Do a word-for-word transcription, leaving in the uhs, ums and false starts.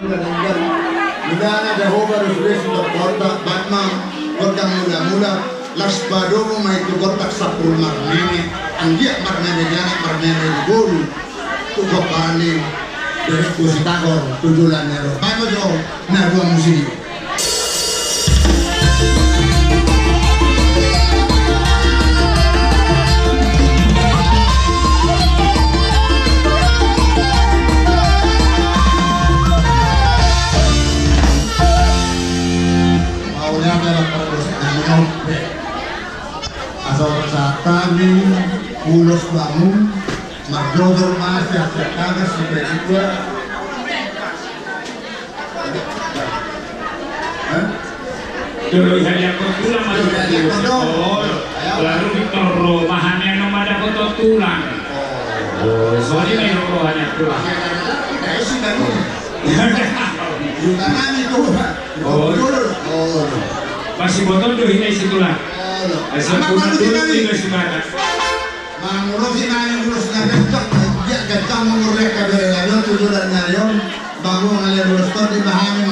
Mudana Jahowa do sude sitongkolta, baen ma gondang mula-mula, laos padomu ma i tu Korta sampulu marmeme, anggiat marmeme di anak, marmeme di boru, tu pomparan ni berengku Sitagor tu joloan ni ari on. Baen ma jo na dua musik i. Mauliate ma pardosa nami on pe. Asa horas hami ulos bamu, marjojor ma sian sian tagas si P dua. Hah? Jolo i hadiahon tulang ma. Jolo i hadiahon tulang. Baru di toro ma hami annon ma dapoton tulang. Oh, songon i ma i roha ni tulang. Iya, iya, iya. Iya, iya. Tulang nami tu. Oh. Tulang. Oh. Masibotoon do hita i si tulang. Oh. Asa tulang dulu i do si bata. Mangulosi nami ulos na gancang, gancang mangurek kabere nami on tu joloan ni ari on, bamu na ulos tondi ma hami.